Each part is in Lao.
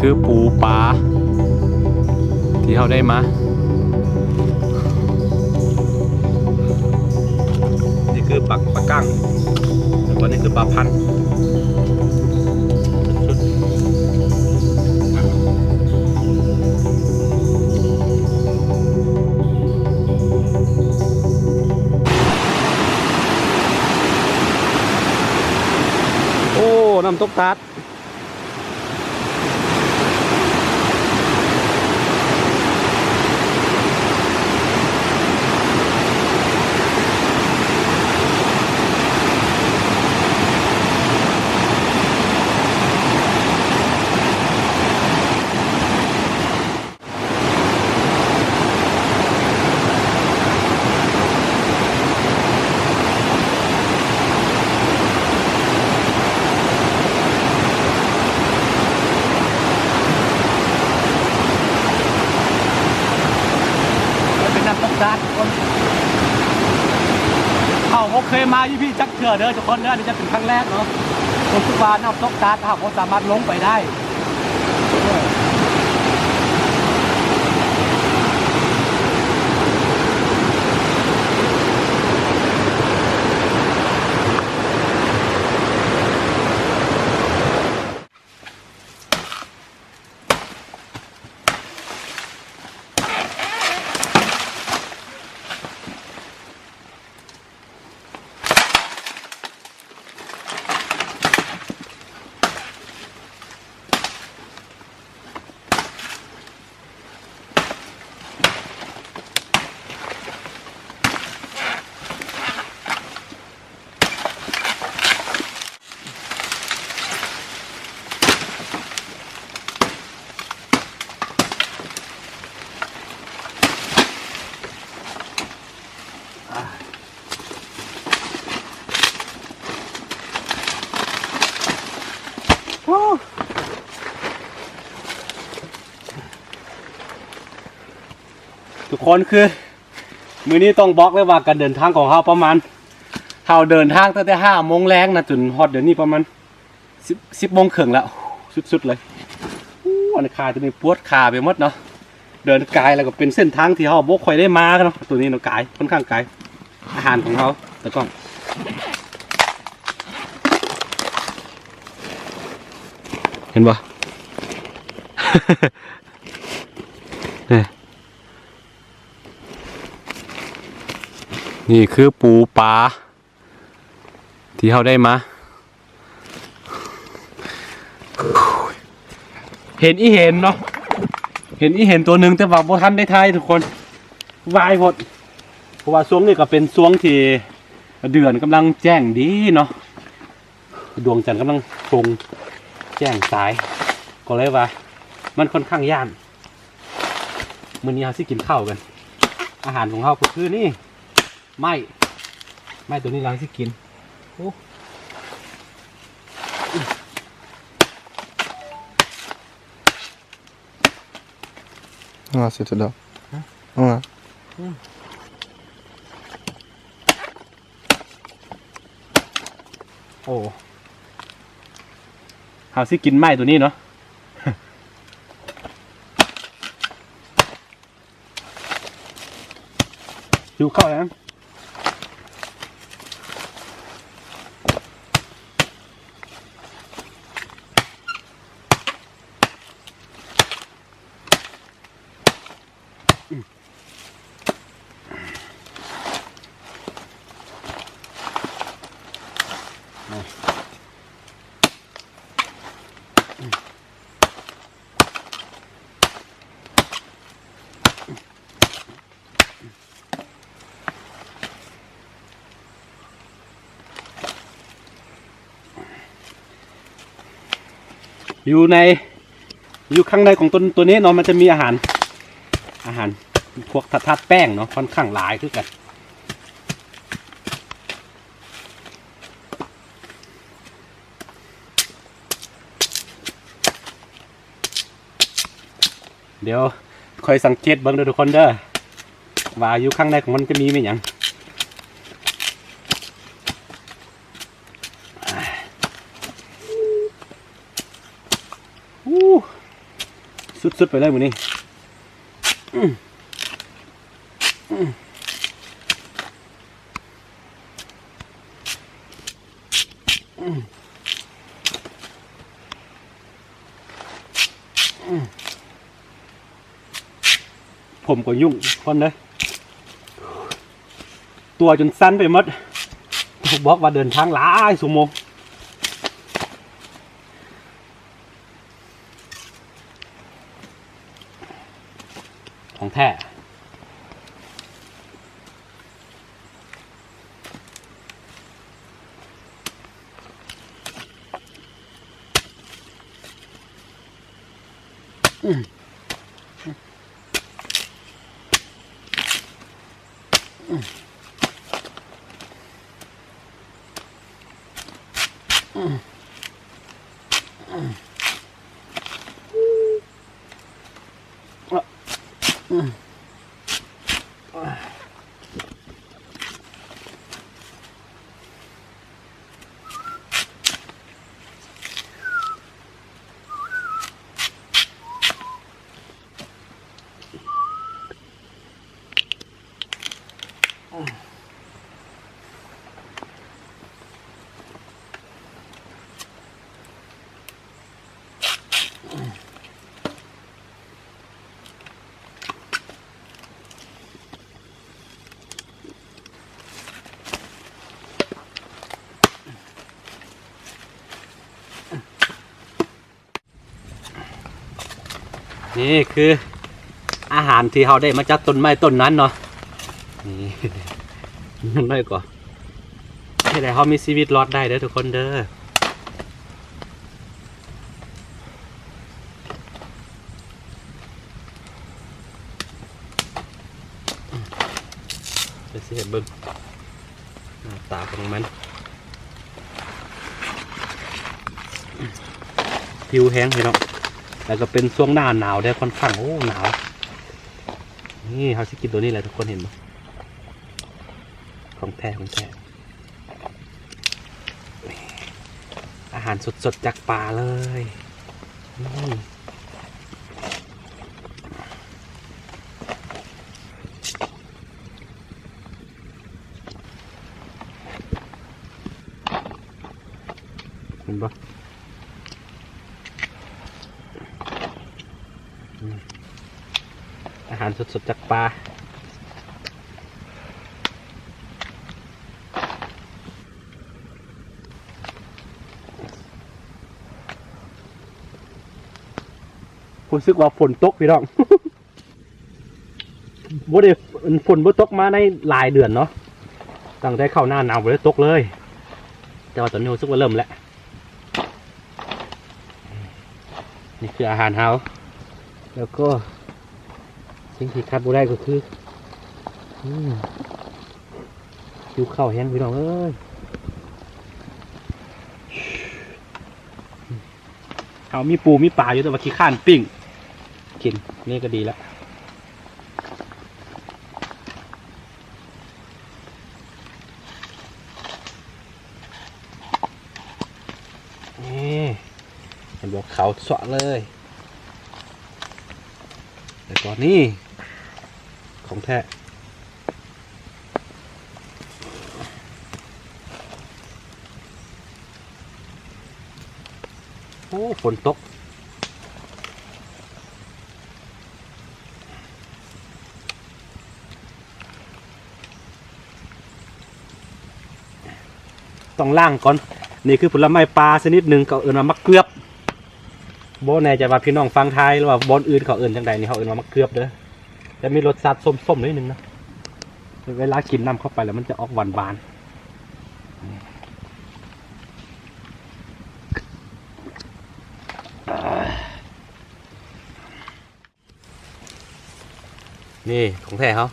ຄືປູປາທີ່ເຮົາໄດ້ມາ. ນີ້ຄືປາ ປາກ້າງ ແລ້ວກໍນີ້ຄືປາພັນ. ໂອ້ ນ້ຳຕົກຕາດ. ມັນເປັນນ້ຳຕົກຕາດ ທຸກຄົນ. ເຮົາບໍ່ເຄີຍມາຢູ່ພີ້ຈັກເທື່ອເດີ ທຸກຄົນເດີ. ອັນນີ້ຈະເປັນຄັ້ງແລກເນາະ. ຮູ້ສຶກວ່ານ້ຳຕົກຕາດ ເຮົາບໍ່ສາມາດລົງໄປໄດ້. ທຸກຄົນ ຄືມື້ນີ້ຕ້ອງບອກເລີຍວ່າ ການເດີນທາງຂອງເຮົາປະມານ ເຮົາເດີນທາງຕັ້ງແຕ່ຫ້າໂມງແລງນະ ຈົນຮອດດຽວນີ້ປະມານ ສິບ ສິບໂມງເຄິ່ງແລ້ວ ສຸດໆເລີຍ. ໂອ້ ອັນຂາຕົວນີ້ປວດຂາໄປໝົດເນາະ. ເດີນກາຍ ແລ້ວກໍເປັນເສັ້ນທາງທີ່ເຮົາບໍ່ຄ່ອຍໄດ້ມາເນາະ. ຕົວນີ້ເນາະ ກາຍ ຄ່ອນຂ້າງກາຍ. ອາຫານຂອງເຮົາ ຕາກ້ອງ ເຫັນບໍ່? ນີ້ຄືປູປາ ທີ່ເຮົາໄດ້ມາ. ເຫັນອີເຫັນເນາະ ເຫັນອີເຫັນຕົວໜຶ່ງ ແຕ່ວ່າບໍ່ທັນໄດ້ຖ່າຍທຸກຄົນ ວາຍໂພດ. ເພາະວ່າຊ່ວງນີ້ກໍເປັນຊ່ວງທີ່ເດືອນກຳລັງແຈ້ງດີເນາະ ດວງຈັນກຳລັງໂປ່ງແຈ້ງສາຍ ກໍເລີຍວ່າມັນຄ່ອນຂ້າງຢ້ານ. ມື້ນີ້ເຮົາຊິກິນເຂົ້າກັນ. ອາຫານຂອງເຮົາກໍຄືນີ້ ໄມ້ ໄມ້ຕົວນີ້ລາວຊິກິນ. ໂອ້ ງາຊິດອກ ຮະ? ງາ ອືມ ໂອ້ ເຮົາຊິກິນໄມ້ຕົວນີ້ເນາະ. ຫິວເຂົ້າແຮງ. ຢູ່ໃນ ຢູ່ຂ້າງໃນຂອງຕົ້ນຕົວນີ້ເນາະ ມັນຈະມີອາຫານ ອາຫານພວກທາດ ທາດແປ້ງເນາະ ຄ່ອນຂ້າງຫຼາຍຄືກັນ. ດຽວຄ່ອຍສັງເກດເບິ່ງເດີທຸກຄົນເດີ ວ່າຢູ່ຂ້າງໃນຂອງມັນຈະມີແມ່ນຫຍັງ. ອູ້ ສຸດໆໄປເລີຍມື້ນີ້. ອືມ ອືມ ອືມ ອືມ ຜົມກໍຫຍຸ້ງກ່ອນເດີ້ ຕົວຈົນສັ່ນໄປໝົດ ບອກວ່າເດີນທາງຫຼາຍຊົ່ວໂມງ. ຂອງແທ້. ນີ້ຄືອາຫານທີ່ເຮົາໄດ້ມາຈາກຕົ້ນໄມ້ຕົ້ນນັ້ນເນາະ. ນີ້ ມັນໄດ້ກໍເຮັດໃຫ້ເຮົາມີຊີວິດລອດໄດ້ເດີ້ທຸກຄົນເດີ້. ດຽວຊິໃຫ້ເບິ່ງໜ້າຕາຂອງມັນ. ຫິວແຮງພີ່ນ້ອງ ແລ້ວກໍເປັນຊ່ວງໜ້າໜາວເດ້ ຄ່ອນຂ້າງ ໂອ້ ໜາວ. ນີ້ເຮົາຊິກິນໂຕນີ້ແຫຼະ ທຸກຄົນເຫັນບໍ່? ຂອງແທ້ ຂອງແທ້. ອາຫານສົດໆຈາກປ່າເລີຍ. ອືມ ເຫັນບໍ່? ອືມ ອາຫານສົດໆຈາກປ່າ. ຮູ້ສຶກວ່າຝົນຕົກພີ່ນ້ອງ. ບໍ່ໄດ້ ຝົນບໍ່ຕົກມາໃນຫຼາຍເດືອນເນາະ ຕັ້ງແຕ່ເຂົ້າໜ້າໜາວບໍ່ໄດ້ຕົກເລີຍ ແຕ່ວ່າຕອນນີ້ຮູ້ສຶກວ່າເລີ່ມແລ້ວ. ນີ້ຄືອາຫານເຮົາ ແລ້ວກໍສິ່ງທີ່ຂາດບໍ່ໄດ້ກໍຄື ອືມ ຫິວເຂົ້າແຮງພີ່ນ້ອງເອີຍ. ເຮົາມີປູມີປາຢູ່ ແຕ່ວ່າຂີ້ຄ້ານປີ້ງກິນ ນີ້ກໍດີລະ. ນີ້ ເຫັນບໍ່? ຂາວຊວະເລີຍ. ແລ້ວກໍນີ້ ຂອງແທ້. ໂອ້ ຝົນຕົກ ຕ້ອງລ້າງກ່ອນ. ນີ້ຄືຜົນລະໄມ້ປ່າຊະນິດໜຶ່ງ ເຂົາເອີ້ນວ່າໝາກເກືອບ. ບໍ່ແນ່ໃຈວ່າພີ່ນ້ອງຝັ່ງໄທ ຫຼືວ່າບ່ອນອື່ນເຂົາເອີ້ນຈັ່ງໃດ ນີ້ເຮົາເອີ້ນວ່າໝາກເກືອບເດີ້. ຈະມີລົດຊາດສົ້ມໆໜ້ອຍໜຶ່ງນະ ເວລາກິນນ້ຳເຂົ້າໄປແລ້ວມັນຈະອອກຫວານໆ. ນີ້ຂອງແທ້ເຮົາ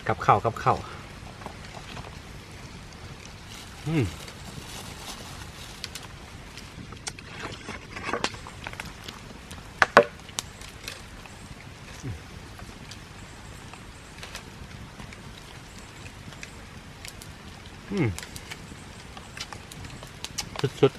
ກັບເຂົ້າ ກັບເຂົ້າ. ອືມ ອືມ ສຸດໆ. ເ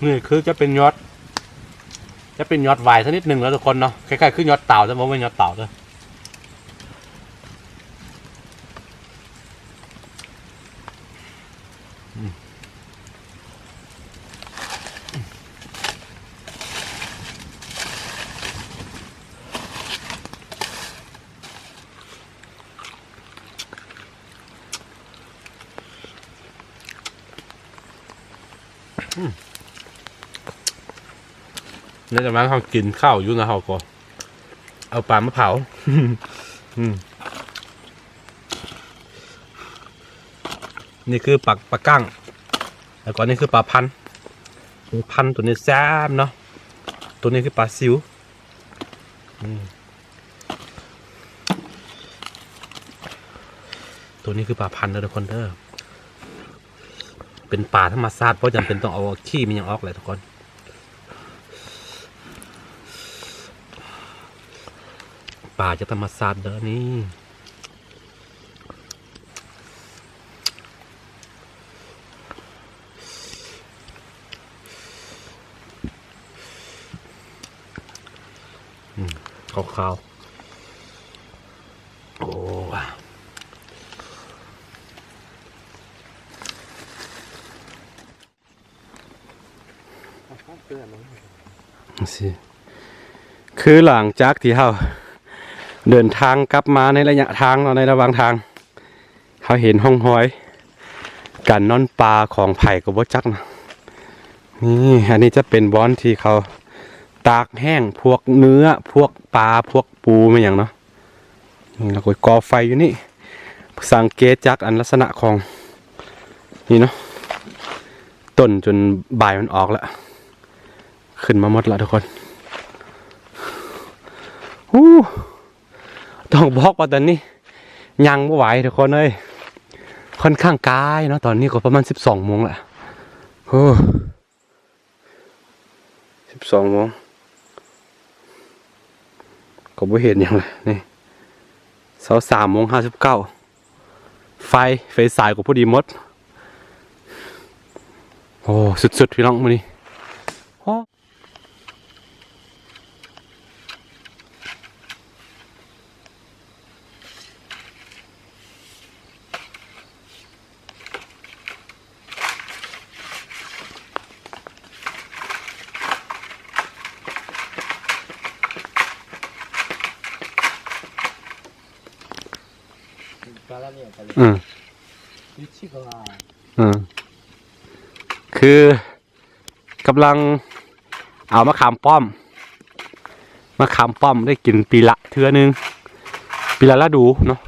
ນີ້ຄືຈະເປັນຍອດ ຈະເປັນຍອດຫວາຍຊະນິດໜຶ່ງແລ້ວທຸກຄົນເນາະ ຄ້າຍໆຄືຍອດຕາວ ແຕ່ບໍ່ແມ່ນຍອດຕາວເດີ້. ໃນຕະມານເຮົາກິນເຂົ້າຢູ່ນະ ເຮົາກໍເອົາປາມາເຜົາ. ນີ້ຄືປາ ປາກ້າງ ແລ້ວກໍນີ້ຄືປາພັນ ປາພັນໂຕນີ້ແຊບເນາະ. ໂຕນີ້ຄືປາຊິວ. ໂຕນີ້ຄືປາພັນເດີ້ທຸກຄົນເດີ້. ເປັນປາທຳມະຊາດ ບໍ່ຈຳເປັນຕ້ອງເອົາຂີ້ມີຫຍັງອອກແຫຼະທຸກຄົນ. ປາຈາກທຳມະຊາດເດີ້ນີ້. ອືມ ຂາວໆ ໂອ້ ຈັ່ງຊີ້ ຄືຫຼັງຈາກທີ່ເຮົາເດີນທາງກັບມາໃນໄລຍະທາງເນາະ ໃນລະຫວ່າງທາງ ເຮົາເຫັນຮ່ອງຮອຍການນອນປ່າຂອງໃຜກໍບໍ່ຈັກນະ. ນີ້ ອັນນີ້ຈະເປັນບ່ອນທີ່ເຂົາຕາກແຫ້ງພວກເນື້ອ ພວກປາ ພວກປູ ແມ່ນຫຍັງເນາະ. ນີ້ ແລ້ວກໍກໍ່ໄຟຢູ່ນີ້ ສັງເກດຈາກອັນລັກສະນະຂອງ ນີ້ເນາະ ຕົ້ນຈົນໃບມັນອອກແລ້ວ ຂຶ້ນມາໝົດລະທຸກຄົນ. ຫູ ຕ້ອງບອກວ່າຕອນນີ້ຍ່າງບໍ່ໄຫວທຸກຄົນເອີຍ ຂ້ອນຂ້າງກາຍເນາະ. ຕອນນີ້ກໍປະມານສິບສອງໂມງລະ ໂອ້ ສິບສອງໂມງ ກໍບໍ່ເຫັນຫຍັງລະນີ້ ຊາວສາມໂມງຫ້າສິບເກົ້າ ໄຟ ໄຟສາຍກໍພໍດີໝົດ. ໂອ້ ສຸດໆ ພີ່ນ້ອງ ມື້ນີ້ ໂອ້. ອືມ ອືມ ຄື ກຳລັງເອົາມະຂາມປ້ອມ ມະຂາມປ້ອມໄດ້ກິນປີລະເທື່ອໜຶ່ງ ປີລະລະດູເນາະ.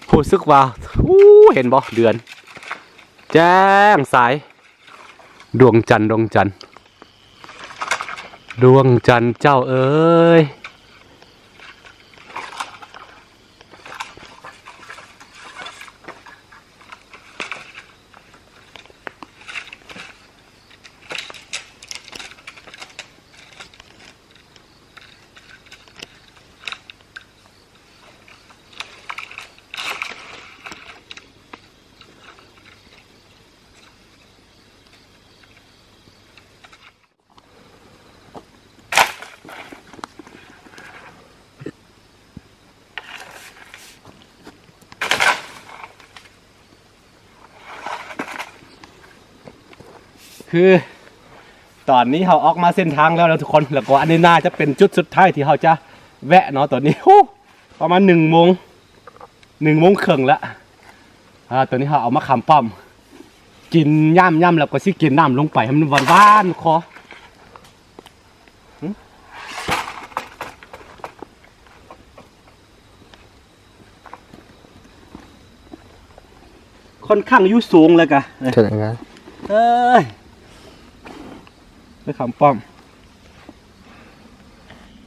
ຮູ້ສຶກວ່າ ອູ້ ເຫັນບໍ່ ເດືອນແຈ້ງໃສ ດວງຈັນ ດວງຈັນ ດວງຈັນເຈົ້າເອີຍ. ຄືຕອນນີ້ເຮົາອອກມາເສັ້ນທາງແລ້ວນະທຸກຄົນ ແລ້ວກໍອັນນີ້ໜ້າຈະເປັນຈຸດສຸດທ້າຍທີ່ເຮົາຈະແວະເນາະ. ຕອນນີ້ ໂອ້ ປະມານໜຶ່ງໂມງ ໜຶ່ງໂມງເຄິ່ງລະ. ອາ ຕອນນີ້ເຮົາເອົາມະຂາມປ້ອມ ກິນ ຫຍ້ຳໆ ແລ້ວກໍຊິກິນນ້ຳລົງໄປໃຫ້ມັນຫວານໆຄໍ. ຄ່ອນຂ້າງຢູ່ສູງແລ້ວກະ ເອີ ເປັນຫຍັງໄງ ເອີຍ ມະຂາມປ້ອມ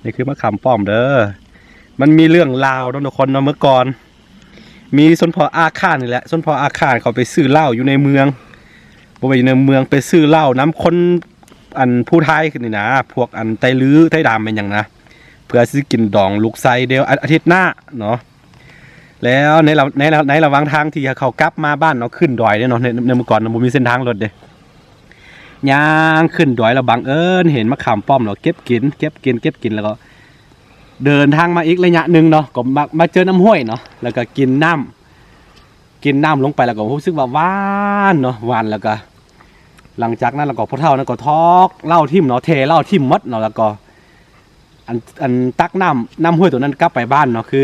ນີ້ຄືມະຂາມປ້ອມເດີ້. ມັນມີເລື່ອງລາວເນາະທຸກຄົນເນາະ ເມື່ອກ່ອນ ມີຊົນເຜົ່າອາຂ່ານີ້ແຫຼະ ຊົນເຜົ່າອາຂ່າເຂົາໄປຊື້ເຫຼົ້າຢູ່ໃນເມືອງ ບໍ່ແມ່ນຢູ່ໃນເມືອງ ໄປຊື້ເຫຼົ້ານຳຄົນ ອັນຜູ້ໄທນີ້ນະ ພວກອັນໄທລື ໄທດຳແມ່ນຫຍັງນະ ເພື່ອຊິກິນດອງລູກໄຊເດວ ອາ ອາທິດໜ້າເນາະ. ແລ້ວໃນລະ ໃນລະ ໃນລະຫວ່າງທາງທີ່ເຂົາກັບມາບ້ານເນາະ ຂຶ້ນດອຍເດ້ເນາະ ໃນ ໃນເມື່ອກ່ອນນະ ບໍ່ມີເສັ້ນທາງລົດເດ້ ຍ່າງຂຶ້ນດອຍ ແລ້ວບັງເອີນເຫັນມະຂາມປ້ອມ ແລ້ວເກັບກິນ ເກັບກິນ ເກັບກິນ ແລ້ວກໍເດີນທາງມາອີກໄລຍະໜຶ່ງເນາະ ກໍມາ ມາເຈີນ້ຳຫ້ວຍເນາະ ແລ້ວກໍກິນນ້ຳ ກິນນ້ຳລົງໄປ ແລ້ວກໍຮູ້ສຶກວ່າຫວານເນາະ ຫວານ ແລ້ວກໍ ຫຼັງຈາກນັ້ນແລ້ວກໍ ພໍ່ເຖົ້ານັ້ນກໍຖອກເຫຼົ້າຖິ້ມເນາະ ເທເຫຼົ້າຖິ້ມໝົດເນາະ ແລ້ວກໍ ອັນ ອັນ ຕັກນ້ຳ ນ້ຳຫ້ວຍຕົວນັ້ນກັບໄປບ້ານເນາະ ຄື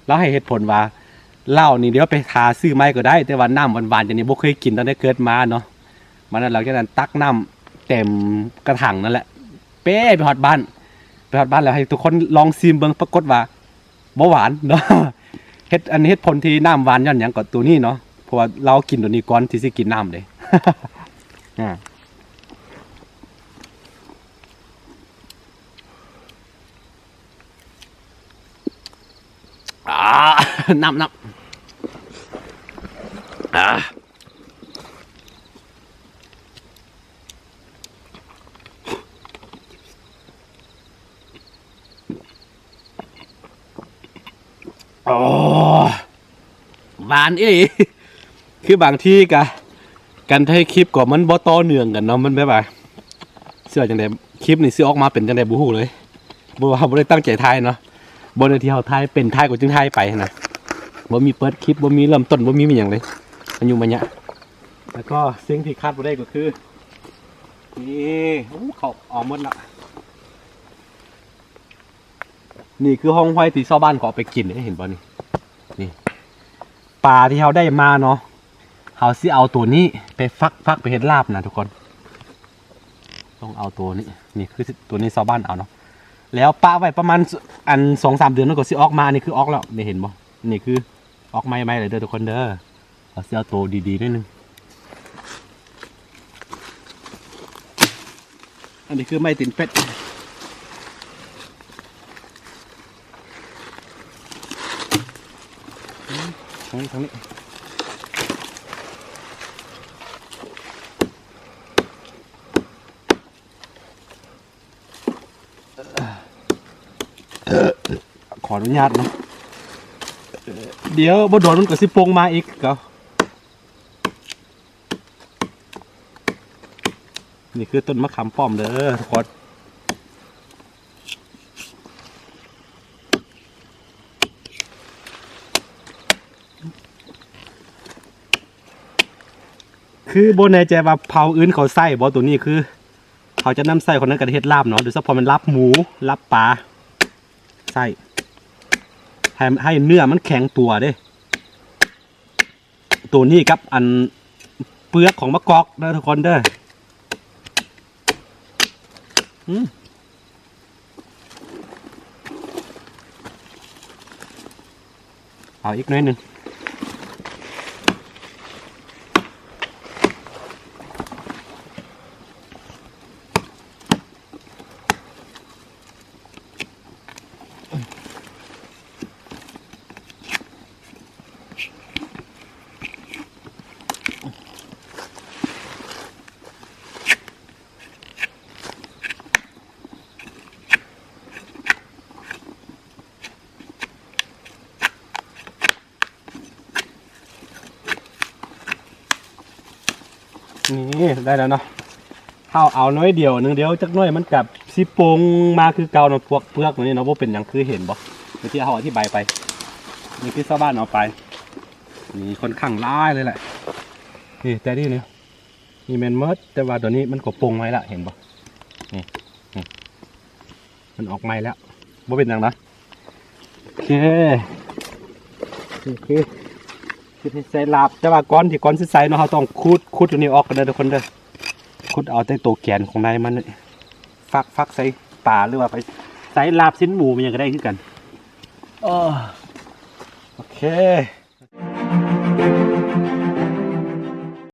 ລາວໃຫ້ເຫດຜົນວ່າ ເຫຼົ້ານີ້ດຽວໄປຫາຊື້ໃໝ່ກໍໄດ້ ແຕ່ວ່ານ້ຳຫວານໆຈັ່ງນີ້ບໍ່ເຄີຍກິນຕັ້ງແຕ່ເກີດມາເນາະ. ມານັ້ນ ຫຼັງຈາກນັ້ນຕັກນ້ຳເຕັມກະຖັງນັ້ນແຫຼະ ເປ້ໄປຮອດບ້ານ ໄປຮອດບ້ານແລ້ວໃຫ້ທຸກຄົນລອງຊີມເບິ່ງ ປາກົດວ່າບໍ່ຫວານເນາະ. ເຫດ ອັນເຫດຜົນທີ່ນ້ຳຫວານຍ້ອນຫຍັງກໍຕົວນີ້ເນາະ ເພາະວ່າລາວກິນຕົວນີ້ກ່ອນທີ່ຊິກິນນ້ຳເດ້. ອາ ອາ ນ້ຳ ນ້ຳ ອາ ໂອ້ ຫວານອີ່ຫຼີ. ຄືບາງທີກະ ການຖ່າຍຄລິບກໍມັນບໍ່ຕໍ່ເນື່ອງກັນເນາະ ມັນແບບວ່າ ຊິວ່າຈັ່ງໃດ ຄລິບນີ້ຊິອອກມາເປັນຈັ່ງໃດບໍ່ຮູ້ເລີຍ ບໍ່ວ່າເຮົາບໍ່ໄດ້ຕັ້ງໃຈຖ່າຍເນາະ ບໍ່ໄດ້ທີ່ເຮົາຖ່າຍເປັນ ຖ່າຍກໍຈຶ່ງຖ່າຍໄປຫັ້ນນະ ບໍ່ມີເປີດຄລິບ ບໍ່ມີເລີ່ມຕົ້ນ ບໍ່ມີຫຍັງເລີຍ ອາຍຸມະຍະ. ແລ້ວກໍສິ່ງທີ່ຂາດບໍ່ໄດ້ກໍຄື ນີ້ ໂອ້ ເຂົ້າອອກໝົດລະ. ນີ້ຄືຮ່ອງຫ້ວຍທີ່ຊາວບ້ານເຂົາເອົາໄປກິນເດ້ ເຫັນບໍ່ນີ້ ນີ້ ປາທີ່ເຮົາໄດ້ມາເນາະ ເຮົາຊິເອົາໂຕນີ້ໄປຟັກ ຟັກໄປເຮັດລາບນະທຸກຄົນ ຕ້ອງເອົາໂຕນີ້ ນີ້ຄືໂຕນີ້ຊາວບ້ານເອົາເນາະ ແລ້ວປະໄວ້ປະມານ ອັນ ສອງສາມເດືອນມັນກໍຊິອອກມາ ອັນນີ້ຄືອອກແລ້ວ ນີ້ເຫັນບໍ່ ນີ້ຄືອອກໃໝ່ໆເລີຍເດີທຸກຄົນເດີ. ເຮົາຊິເອົາໂຕດີໆໜ້ອຍໜຶ່ງ ອັນນີ້ຄືໄມ້ຕີນເປັດ ທາງນີ້ ທາງນີ້ ຂໍອະນຸຍາດເນາະ ດຽວບໍ່ດົນມັນກໍຊິປົ່ງມາອີກຄືເກົ່າ. ນີ້ຄືຕົ້ນມະຂາມປ້ອມເດີທຸກຄົນ ຄືບໍ່ແນ່ໃຈວ່າເຜົ່າອື່ນເຂົາໃຊ້ບໍ່ ໂຕນີ້ຄືເຂົາຈະນຳໃຊ້ຂອງໃນການເຮັດລາບເນາະ ໂດຍສະເພາະແມ່ນລາບໝູ ລາບປາ ໃຊ້ ໃຫ້ ໃຫ້ເນື້ອມັນແຂງຕົວເດ້. ໂຕນີ້ກັບອັນເປືອກຂອງມະກອກເດີທຸກຄົນເດີ ອືມ ເອົາອີກໜ້ອຍໜຶ່ງ. ນີ້ໄດ້ແລ້ວເນາະ ເຮົາເອົາໜ້ອຍດຽວໜຶ່ງ ດຽວຈັກໜ້ອຍມັນກະຊິປົ່ງມາຄືເກົ່າເນາະ ພວກເປືອກນີ້ເນາະ ບໍ່ເປັນຫຍັງ ຄືເຫັນບໍ່ ທີ່ເຮົາອະທິບາຍໄປ ນີ້ຄືຊາວບ້ານເອົາໄປ ນີ້ຂ້ອນຂ້າງຫຼາຍເລີຍແຫຼະ ນີ້ແຕ່ນີ້ນີ້ ນີ້ແມ່ນໝົດ ແຕ່ວ່າຕອນນີ້ມັນກໍປົ່ງໄວ້ລະ ເຫັນບໍ່ ນີ້ ນີ້ ມັນອອກໃໝ່ແລ້ວ ບໍ່ເປັນຫຍັງນະ ໂອເຄ ນີ້ຄື ຄືໃສ່ລາບ ແຕ່ວ່າກ່ອນທີ່ ກ່ອນຊິໃສ່ເນາະ ເຮົາຕ້ອງຂູດ ຂູດຕົວນີ້ອອກກ່ອນເດີທຸກຄົນເດີ ຂູດເອົາແຕ່ໂຕແກນຂອງໃນມັນ ຟັກ ຟັກໃສ່ປາ ຫຼືວ່າໄປໃສ່ລາບຊີ້ນໝູ ມັນຫຍັງກໍໄດ້ຄືກັນ ເອີ ໂອເຄ.